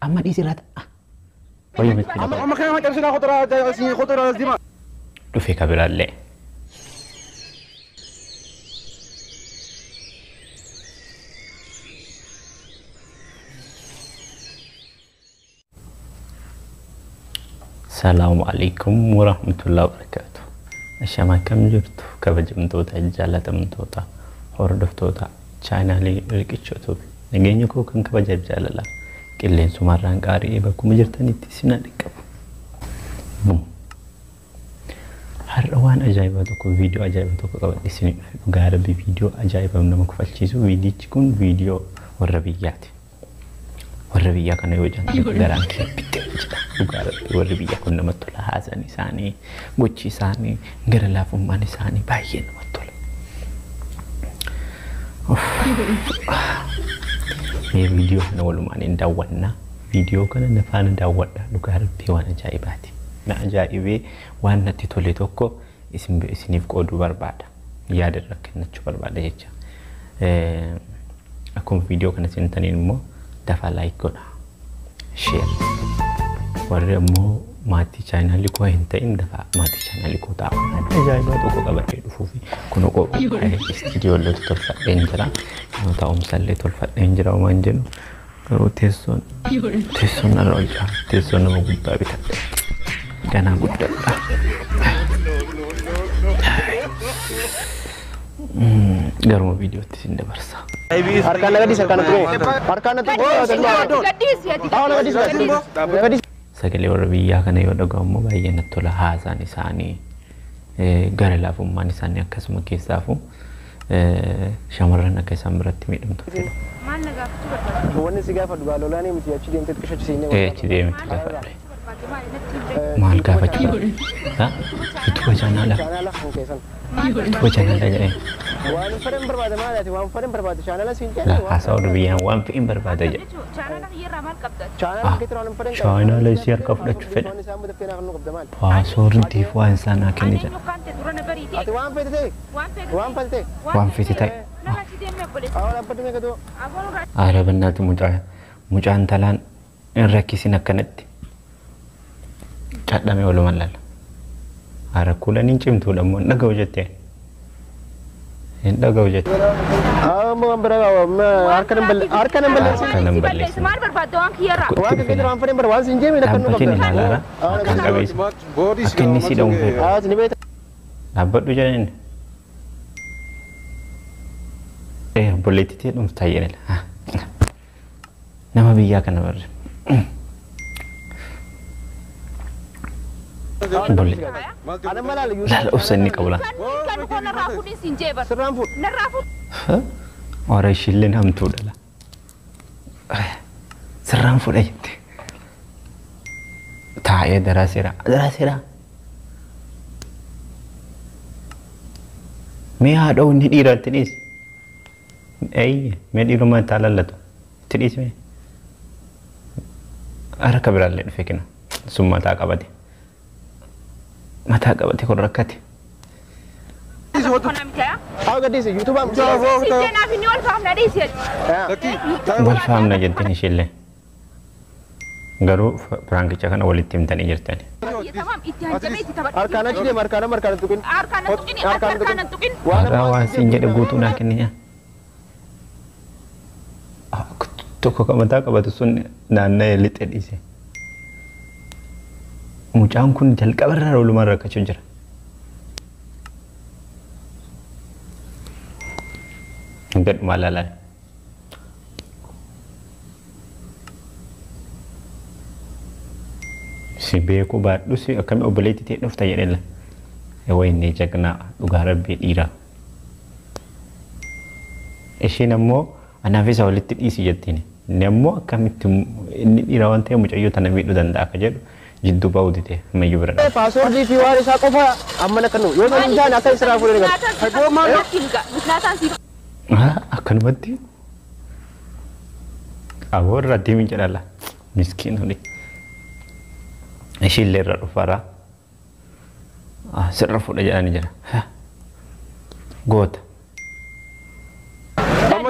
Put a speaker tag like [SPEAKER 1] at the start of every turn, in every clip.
[SPEAKER 1] Amma dhiisi irraa ta'a. Dhufe kabiraallee. Salaamu alaikum warahmatullahi wabarakatuh. Ashama akkam jirtu kabajamtoota, jaalatamtoota, hordoftoota chaanaalii Riqicha Tube. Nageenya koo kan kabajaaf jaalala qilleensumarraan qaari'ee bakkuma jirtanitti isin haa dhaqqabu. Har'a waan ajaa'ibaa tokko, viidiyoo ajaa'ibaa tokko qabadhe isinii dhufe. Dhugaa Rabbi, viidiyoo ajaa'ibaa nama kofalchiisu. Viidiyichi kun viidiyoo warra biyyaati. Warra biyyaa kana yoo jedhan garaan kee bittee jedha. Dhugaa Rabbi, warri biyyaa kun namatti tola. Haasaan isaanii, gochi isaanii, gara laafummaan isaanii baay'ee namatti tola. Mee viidiyoo kana walumaan hin daawwannaa. Viidiyoo kana na faana daawwadha. Dhugaa Rabbii, waan ajaa'ibaati. Na ajaa'ibee waan natti tole tokko isiniif qooduu barbaada. Yaada irra kennachuu barbaada jecha. Akkuma viidiyoo kana seentaniin immoo dafaa like godha. Share. Warri ammoo maatii chaanaalii koo hin ta'in dafaa maatii chaanaalii koo ta'a. Waan ajaa'ibaa tokko qabadhee dhufuu fi kun qophaa'ee istiidiyoo illee tolfadheen jira. Taa'umsa illee tolfadheen jira waan jedhu. Garuu teessoon narra ol jira. Teessoon nama guddaa bitadhe. Ganaa guddadha. Garuma viidiyootti isin dabarsa.
[SPEAKER 2] Harkaan na gadhiisi, harkaan na tuqee. Harkaan na tuqee. Na gadhiisi.
[SPEAKER 1] Sagalee warra biyyaa kana yoo dhaga'u immoo baay'ee natti tola. Haasaan isaanii, gara laafummaan isaanii, akkasuma keessaafu shamarran akka isaan biratti miidhamtu fedhu.
[SPEAKER 3] Maal na gaafachuu barbaadde?
[SPEAKER 2] Wanni si gaafadhu gaa lolaanii miti, achi deemtee xiqqisho achi siinee.
[SPEAKER 1] Ee, achi deemti gaafadhe.
[SPEAKER 3] Barbaadde maali natti himte?
[SPEAKER 1] Maal gaafachuu barbaadde? Utuba chaanaala.
[SPEAKER 2] Chaanaala kan keessan.
[SPEAKER 1] Utuba chaanaala jedhee.
[SPEAKER 2] Waan fedhan barbaada, maali ati waan fedhan barbaada chaanaala siin jedhe.
[SPEAKER 1] Haasaa warra biyyaan waan fe'in barbaada jedhe.
[SPEAKER 3] Jechuun chaanaala kiyyarraa maal qabda?
[SPEAKER 2] Chaanaala keetti waan fedhan.
[SPEAKER 1] Chaanaala isii harkaa fudhachuu fedha.
[SPEAKER 2] Waan isaan mutaftee naa kennuu qabda maali?
[SPEAKER 1] Paaswoordiif waan isaan naa kenni
[SPEAKER 3] Ani
[SPEAKER 1] jedha.
[SPEAKER 3] eenyu kan ta'e dura na bariite.
[SPEAKER 2] Ati waan fete ta'e.
[SPEAKER 3] Waan fete.
[SPEAKER 2] Waan falte.
[SPEAKER 1] Waan fete ta'e.
[SPEAKER 3] Nama achi deemee obboleessa.
[SPEAKER 2] Awwaal abbaddu meeqa ta'u?
[SPEAKER 3] Aboon irraa
[SPEAKER 1] Haala bannaati, mucaan talaan hin rakkisin akkanatti. Cadhame walumaan lala. Haara kuulaniin cimtuudha immoo, hin dhaga'u jettee. Hin dhaga'u jettee.
[SPEAKER 2] Amma waan biraa harka nan balleessin. Harka nan balleessin.
[SPEAKER 1] Harka nan
[SPEAKER 3] si balleessi
[SPEAKER 1] balleessin.
[SPEAKER 3] maal barbaadde waan kiyyarraa?
[SPEAKER 2] Waan keetti waan fedhan barbaada, waan siin jeeme na kennuu
[SPEAKER 1] Dhaabbateen
[SPEAKER 2] qabda.
[SPEAKER 1] ilaalaara. Akkan qabeessa. Akka inni si dha'uun fedhu.
[SPEAKER 2] Ati ni beekta.
[SPEAKER 1] Dhaabbadhu jedhani. Ee, obboleettii ta'e dhumtaa jedhani. Nama biyyaa kana barre.
[SPEAKER 2] Ana malaala yuusuf.
[SPEAKER 1] Laala obsa inni qabu laala.
[SPEAKER 3] Kan koo narraa fuudhin siin jee bar.
[SPEAKER 2] Sirraan fuudhu.
[SPEAKER 3] Narraa fuudhu.
[SPEAKER 1] Ora ishiilleen hamtuudha la. Sirraan fuudha jette. Taa'ee daraa seeraa. Daraa seeraa. Mee haadha inni dhiira itti dhiisi. Eeyye, mee dhiirummaa itti lallatu. Itti dhiisi mee. Harka biraallee dhufe kina. Sun mataa qabate. Mataa qabate kun rakkate.
[SPEAKER 3] Kana miti haa?
[SPEAKER 2] Haa, gadhiisi yuutuubaan.
[SPEAKER 3] Siin jee naaf inni wal faamna dhiisi.
[SPEAKER 1] Wal faamna jetteen isheellee. Garuu piraankicha kana walitti himtanii jirtani.
[SPEAKER 3] Tamam, itti hanjamee itti taphadhu.
[SPEAKER 2] Harkaan achi deema, harkaan amma harkaan tuqin.
[SPEAKER 3] Harkaan na tuqini, harkaan na tuqin.
[SPEAKER 1] Har'a waan siin jedhe guutuu naa kenni. Tokko kan mataa qabatu sun naanna'ee lixee dhiise. Mucaan kun jalqabarraa oolumaan rakkachuu jira. Gadhumaa laalaan. Si beekuu baadhus akkami obboleettii ta'e dhufta jedhee la. Wayinee jagnaa, dhugaa Rabbii dhiiraa. Isheen ammoo anaaf isa walitti dhiisi jettiin. Inni ammoo akkamitti inni dhiira waan ta'eef mucayyoo tana miidhuu danda'a akka jedhu jidduu ba'uu dide, ammayyuu bira dhaabate.
[SPEAKER 2] Paaswoordii fi waan isaa qofa amma na kennu. Yoo hin taane akka sirraa fuudhee ni gala.
[SPEAKER 3] Miknaataan si
[SPEAKER 1] Akkanumatti aboo irraa deemin jedhala miskiin oli. Ishiillee irra dhufaara. Sirra fuudha jedhanii jira. Goota.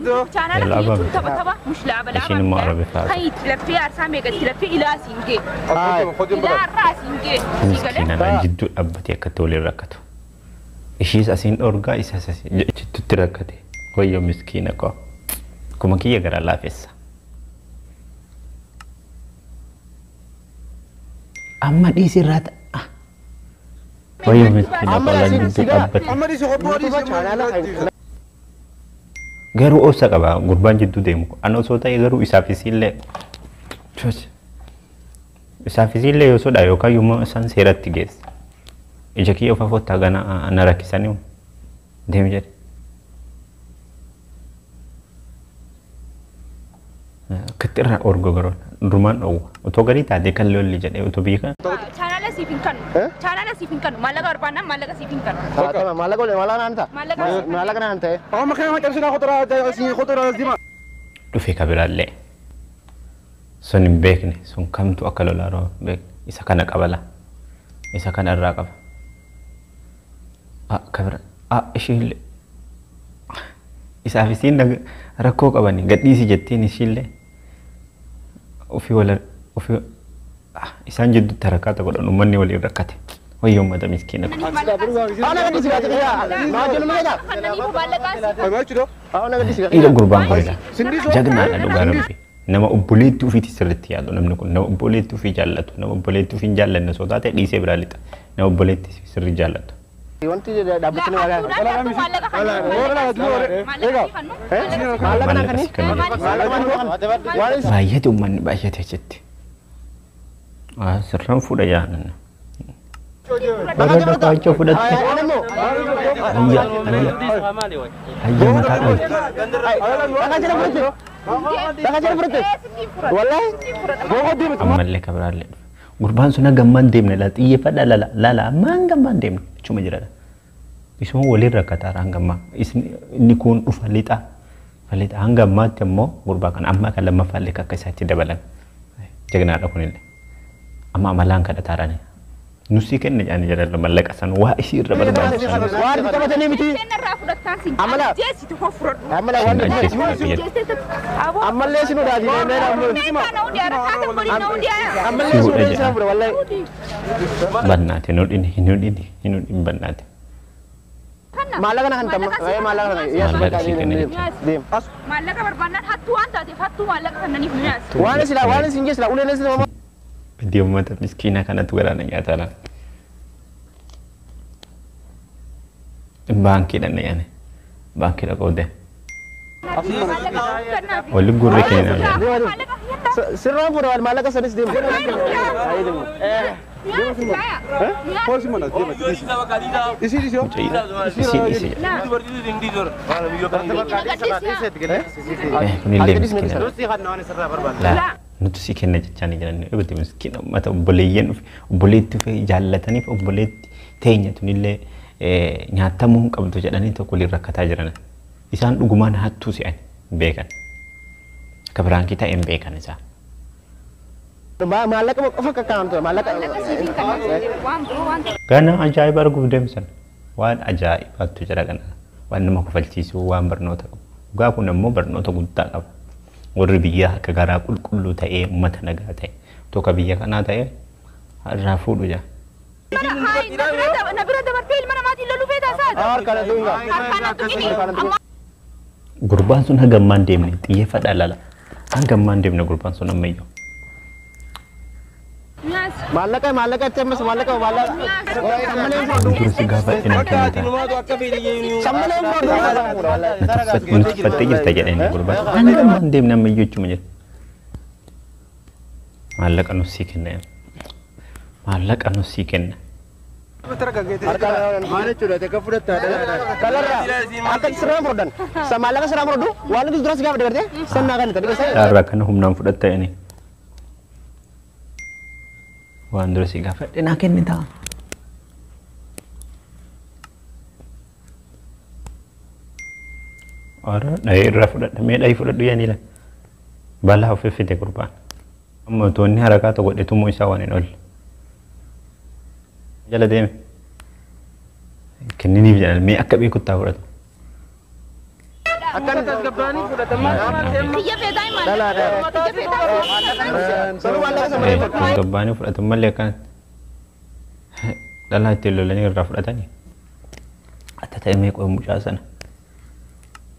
[SPEAKER 3] Chaanaala kiyya tapha tapha mush laaba laaba.
[SPEAKER 1] Ishiin immoo Arabiffaa.
[SPEAKER 3] Kan itti laffee aarsaa meeqa itti laffee ilaa siin gee. Ilaa irraa siin gee.
[SPEAKER 1] Miskiina naan jidduu dhaabbatee akkatti waliin rakkatu. Ishiis asiin dhorgaa isas asiin jidduutti rakkate. Wayyoo miskiina koo. Akkuma kiyya gara laafessa. Amma dhiisi irraa ta'a. Wayyoo miskiina koo laan jidduu dhaabbate. Garuu obsa qaba gurbaan jidduu deemu. Ana osoo ta'e garuu isaaf isiillee. Isaaf isiillee yoo sodaa yookaan yommuu isaan seeratti geessa. Ija kiyya of afottaa gana na rakkisanii deemi jedhe. Akkatti irraa orgo garuu durumaan dhoowwa. Otoo galii taatee kan lolli jedhee otoo biyya kana.
[SPEAKER 3] Chaanaala siif hin kennu. Chaanaala siif hin kennu. Maallaqa barbaannaan maallaqa siif hin kennu.
[SPEAKER 2] Maallaqa maallaqa naan ta'a. Maallaqa naan ta'e.
[SPEAKER 1] Dhufe kabiraallee. Sun hin beekne sun kamtu akka lolaa rooba beekne isa kana qabala. Isa kana irraa qaba. Kabira ishiillee. Isaaf isiin rakkoo qabani gadhiisi jettiin ishiillee. Ofii wala ofii isaan jidduutti harakaata godhan uummanni waliin rakkate. Wayyoo uummata miskiina. Dhiira gurbaan kun jagnaadha dhugaa rabbi. Nama obboleettii ofiitti sirriitti yaadu namni kun nama obboleettii ofii jaallatu nama obboleettii ofii hin jaallanne osoo taate dhiisee biraa lixa nama obboleettii sirrii jaallatu.
[SPEAKER 2] Wanti dhaabbatanii
[SPEAKER 1] Maallaqa si kennu jechuudha. Baay'ate uummanni baay'ate achitti. Sirraan fuudha jaanan. Baga kaachoo fudhatte. Ayya ayya ayya mataa dhoofte. Ammallee kabiraallee dhufe. Gurbaan sun hanga ammaan deemne laa xiyyeeffadha lala lala amma hanga ammaan deemne achuma jira. Isuma waliin rakkataa hanga ammaa inni kun dhufa lixa lixa hanga ammaatti ammoo gurbaa kana amma kan lammaffaallee akka isaatti dabalan jagnaadha kunillee amma amalaan kadhataarani. Nusi kenna jedhanii jedhan mallaqa san waa ishii irra barbaachisan.
[SPEAKER 2] Waan taphatanii miti. Amala. Ammallee sinu daadii ammallee sinu daadii fure wallahi.
[SPEAKER 1] Bannaate nu dhini nu dhini nu dhini bannaate.
[SPEAKER 2] Maallaqa na kan tamma maallaqa na
[SPEAKER 1] Maallaqa si kenna jechuudha.
[SPEAKER 3] Maallaqa barbaannaan hattuu waan taateef hattuu maallaqa kannaniif nyaas.
[SPEAKER 2] Waan sila waan isin geessila uleen sila.
[SPEAKER 1] Dia uummata miskiina kanatu galaana nyaataa laata. Baankii dhanne yaane. Baankii dhaqoo deema. Waliin gurri keenya.
[SPEAKER 2] Sirraan fuudha waan maallaqa sanis deemu.
[SPEAKER 1] Isiin isi. Kunillee miskiina. Laa nuti si kenna jechaa ni jiran. Ebete miskiina uummata obboleeyyan dhufe obboleetti dhufe jaallataniif obboleetti teenya tunillee nyaatamuu hin qabdu jedhanii tokko waliin rakkataa jiran. Isaan dhugumaan hattuu si'an beekan. Akka biraankii ta'e hin beekan isaan.
[SPEAKER 2] Maallaqa qofa kakkaa'amtu maallaqa.
[SPEAKER 1] Gana ajaa'iba arguuf deemsan waan ajaa'ibaatu jira kana waan nama kofalchiisu waan barnoota qabu. Dhugaa kun ammoo barnoota guddaa qaba. Warri biyyaa akka garaa qulqulluu ta'ee uummata nagaa ta'e tokko biyya kanaa ta'e irraa fuudhu jira.
[SPEAKER 3] Na bira dabartee ilma namaatiin loluu feetaa isaati.
[SPEAKER 2] Harkaan tuqinga.
[SPEAKER 3] Harkaan tuqini.
[SPEAKER 1] Gurbaan sun hanga ammaan deemne xiyyeeffadhaa lala. Hanga ammaan deemne gurbaan sun ammayyuu.
[SPEAKER 2] Maallaqa maallaqa itti ammas maallaqa maallaqa.
[SPEAKER 1] Dura si gaafadhe na kennita.
[SPEAKER 2] Sammalee fuudhu.
[SPEAKER 1] Nu tuffattee jirta jedheen gurbaan. Hanga ammaan deemne ammayyuu jechuma jira. Maallaqa nu sii kenna. Maallaqa nu sii kenna.
[SPEAKER 2] Kalarra akka sirraan fudhan. Maallaqa sirraan fudhadhu waan nuti dura si gaafadhe gartee sannaa kan ta'e.
[SPEAKER 1] Irraa kana humnaan fudhatta inni. Waan dura si gaafadhe naa kennita. Ora dhahee irraa fudhadha mee dhahee fudhadhu yaani la. Balaa of fite gurbaan. Amma otoo inni harakaa tokko godhe tumuu isaa waan hin oolle. Jala deeme. Kenniniif jedhan mee akka beekuttaa fudhatu.
[SPEAKER 2] Akkana
[SPEAKER 4] tasgabbaanii fudhatan maal
[SPEAKER 3] Kiyya feetaa himaa. Kiyya feetaa.
[SPEAKER 2] Sanu maallaqa sana malee fudhatu.
[SPEAKER 1] Tasgabbaanii fudhatan malee akkan dhalaa ittiin lolanii irraa fudhatanii. Atta ta'e meeqa mucaa sana.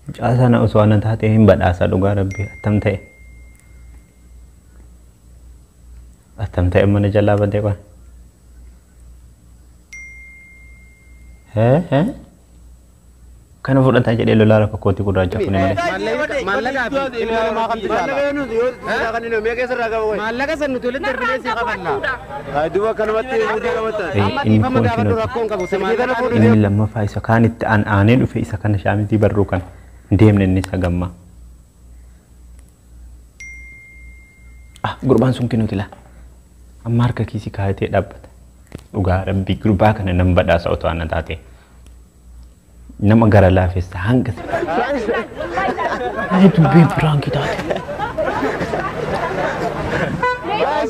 [SPEAKER 1] Mucaa sana osoo ana taatee hin badhaasa dhugaa rabbii attam ta'e. Attam ta'e mana jalaa badee qaba. Hee hee. Kana fudhataa jedhee lolaa rakkoo kootii gurraacha kuni malee.
[SPEAKER 4] Maallaqa fi
[SPEAKER 2] Ilma namaa kamtu caala?
[SPEAKER 4] Maallaqa san nuti walitti darbinee si qabanna.
[SPEAKER 2] Duuba kanumatti mudii qabata.
[SPEAKER 4] Amma
[SPEAKER 1] Inni
[SPEAKER 4] dhiifama
[SPEAKER 1] kun
[SPEAKER 4] gaafadhu
[SPEAKER 1] kinoo
[SPEAKER 4] rakkoon qabu. Maallaqa
[SPEAKER 1] inni lammaffaa isa kaan itti aanee dhufe isa kana shaamizii barruu kana hin deemne inni isa gammaa. Ah, gurbaan sun kinuuti laa. Amma harka kiisii kaayatee dhaabbata. Dhugaa rabbii gurbaa kana nan badhaasa otoo ana taate. Nama gara laafessa hanga si. Ay dubbiin piraankii taate.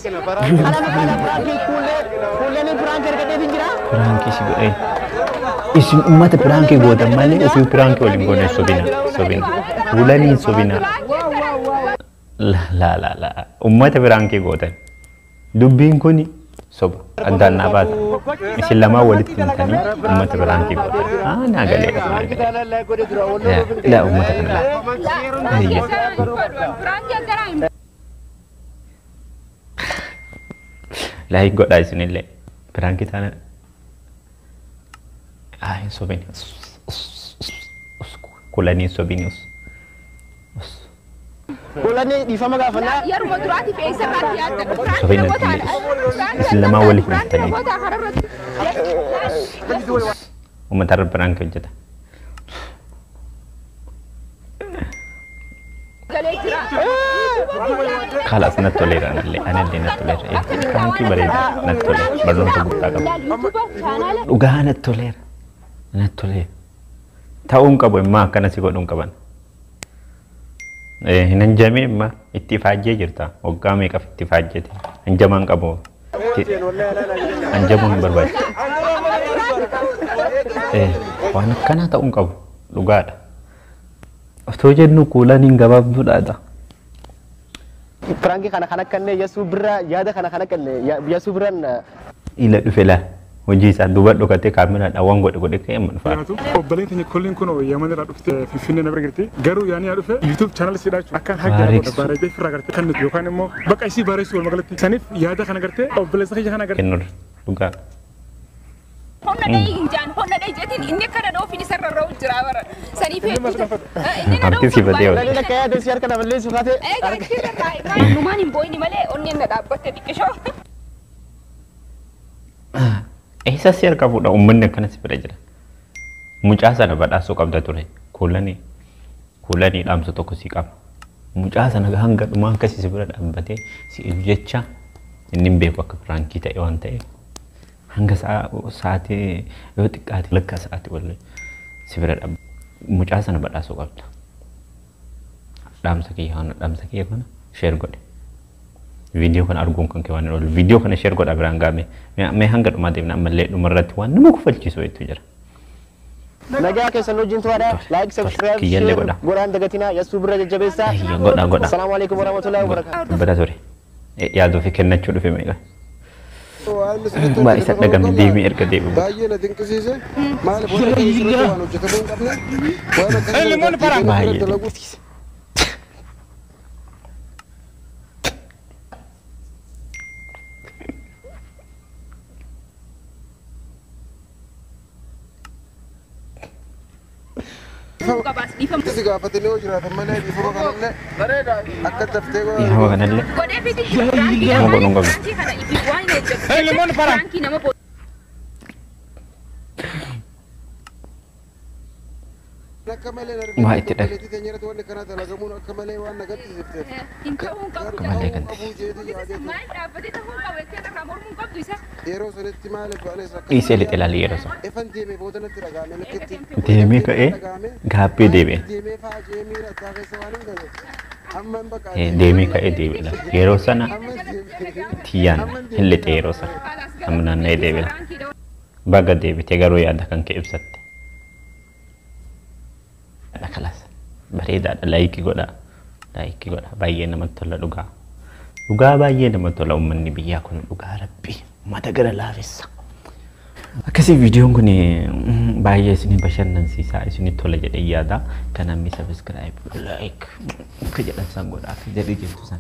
[SPEAKER 2] Kana kana piraankii kuullee kuulleen piraankii argadhee hin jira.
[SPEAKER 1] Piraankii si godhee. Isin uummata piraankii gootan malee ofii piraankii waliin goone sobina sobina. Wulanii sobina. La la la la uummata piraankii gootan. Dubbiin kuni soba addaan naa baata. Isin lamaan walitti himtanii uummata piraankii gootan. Ah naa galeera naa galeera. La uummata kana laa. Ayya.
[SPEAKER 3] Piraankii akkanaa hin
[SPEAKER 1] Like godhaa isinillee. Piraankii taana. Ah hin sobini. Kulanii sobini. Us.
[SPEAKER 2] Kuullee dhiifama gaafannaa.
[SPEAKER 3] Yeruma duraatiif eessa irraatti yaadda? Piraankii
[SPEAKER 1] Sobina
[SPEAKER 3] namoota
[SPEAKER 1] isin lamaan walitti
[SPEAKER 3] Piraankii
[SPEAKER 1] himtanii.
[SPEAKER 3] namoota kararratti.
[SPEAKER 1] Uummata irra piraankii hojjeta.
[SPEAKER 3] Galee jira.
[SPEAKER 1] Kalaas natti toleera anallee anallee natti toleera. Piraankii bareedaa natti toleera. Barnoota guddaa qaba.
[SPEAKER 3] YouTube chaanaala
[SPEAKER 1] Dhugaa natti toleera. Natti toleera. Ta'uu hin qabu immoo akkana si godhuu hin qaban. Hin hanjamee immoo itti ifaajjee jirta. Waggaa meeqaaf itti ifaajjete. Hanjamaa hin qabu. Hanjamuu hin barbaachisu. Waan akkanaa ta'uu hin qabu. Dhugaadha. Otoo jennu kuulaniin gabaabduudhaadha.
[SPEAKER 2] Piraankii kana kan akkanne Yasuu birra yaada kana kan akkanne Yasuu birran
[SPEAKER 1] Ila dhufe laa. Hojii isaa duuba dhokatee kaameraadhaan waan godhe godhe ka'ee amma dhufaa.
[SPEAKER 5] Obboleen keenya kulliin kun Yaman irraa dhufte Finfinnee na bira jirti. Garuu yaani yaa dhufe YouTube channel siidhaa jechuudha. Akkaan hagga
[SPEAKER 1] Bareeksuu.
[SPEAKER 5] bareedee firraa gartee kan nuti yookaan immoo bakka isii bareessu walumaa galatti. Saniif yaada kana gartee obboleessa kiyya kana gartee.
[SPEAKER 1] Kennurra. Dhugaa.
[SPEAKER 3] Honna dhahii hin jaan honna dhahii jeetiin inni akkana dhoofin isarra ra'u jira bara. Saniif hedduu. Inni na
[SPEAKER 1] Harki si badee
[SPEAKER 2] Kuullee akka yaada si harka namallee kaatee.
[SPEAKER 3] Egaa achirra numaan hin boo'ini malee onneen na dhaabbatte xiqqishoo.
[SPEAKER 1] Eessa si harka fuudha uummanni akkana si bira jira. Mucaa sana badhaasuu qabda ture. Kuulanii kuulanii dhaamsa tokko si qaba. Mucaa sana hanga dhumaa akkasii si bira dhaabbatee si jecha inni hin beeku akka piraankii ta'e waan ta'eef hanga sa'aatii yoo xiqqaate lakka sa'aatii wal si bira dhaabbata. Mucaa sana badhaasuu qabda. Dhaamsa kiyya kana dhaamsa kiyya kana share godhe. Viidiyoo kana arguun kan kee waan hin oolu. Viidiyoo kana share godha biraan gaame. Mee hanga dhumaa deemna ammallee dhumarratti waan nama kofalchiisu wayitu jira.
[SPEAKER 2] Nagaa keessan wajjin turadha. Like, subscribe,
[SPEAKER 1] Kiyyallee
[SPEAKER 2] share
[SPEAKER 1] godha.
[SPEAKER 2] godhaan dagatinaa. Yasuu birra jajjabeessaa.
[SPEAKER 1] Ayya, godha godha.
[SPEAKER 2] Assalaamu alaikum warahmatullahi wabarakatuh.
[SPEAKER 1] Dubbata ture. Yaaduu fi kennachuu dhufe meeqa. Waa isa dhagame deemee erga deebi'u.
[SPEAKER 6] Baay'ee na dinqisiise. Maaliif waan akkasii waan hojjetamuu hin qabne waan akkasii
[SPEAKER 1] Baay'ee
[SPEAKER 6] dalagu
[SPEAKER 1] dinqisiise.
[SPEAKER 3] Qabaas dhiifama.
[SPEAKER 6] Si gaafatanii yoo jiraatan malee dhiifama kanallee akka daftee
[SPEAKER 1] Dhiifama kanallee.
[SPEAKER 3] Godhee fi piraankii
[SPEAKER 1] Nama godhuun qabu.
[SPEAKER 3] piraankii kana ifi waan hin hojjetu. Piraankii nama
[SPEAKER 6] akka malee
[SPEAKER 1] Waa itti dhag-
[SPEAKER 6] obboleettii teenya irratti wanni kana dalagamuun akka malee waan na gaddisiifteef.
[SPEAKER 3] Hin ta'uu hin qabu.
[SPEAKER 1] Akka malee kan ta'e.
[SPEAKER 6] Qabuu jeetii yaadee
[SPEAKER 3] Maal dhaabbatee ta'uu qabu jettee irraa mormuu hin qabdu isa.
[SPEAKER 6] yeroo sanitti maaliif anis akka
[SPEAKER 1] Dhiisee lixe ilaalii yeroo sana.
[SPEAKER 6] Efan deemee booda natti dhaga'ame lakkitti.
[SPEAKER 1] Deemee ka'ee gaabbee deebi'e.
[SPEAKER 6] Deemee fa'aa jee miira addaa keessa waan hin galle. Amma hin baqa.
[SPEAKER 1] Deemee ka'ee deebi'e lafa. Yeroo sana tiyyaan hin lixe yeroo sana. Amma naanna'ee deebi'e. Baga deebite garuu yaada kan kee ibsatte. Kalaas. Bareedaadha, like godha. Like godha. Baay'ee namatti tola dhugaa. Dhugaa baay'ee namatti tola uummanni biyyaa kun, dhugaa rabbi. Uummata gara laafessa. Akkasii viidiyoon kun baay'ee isin bashannansiisaa, isinitti tola jedhee yaada. Kanaaf subscribe, like akka jedhan san godha, akka jedhi jettu san.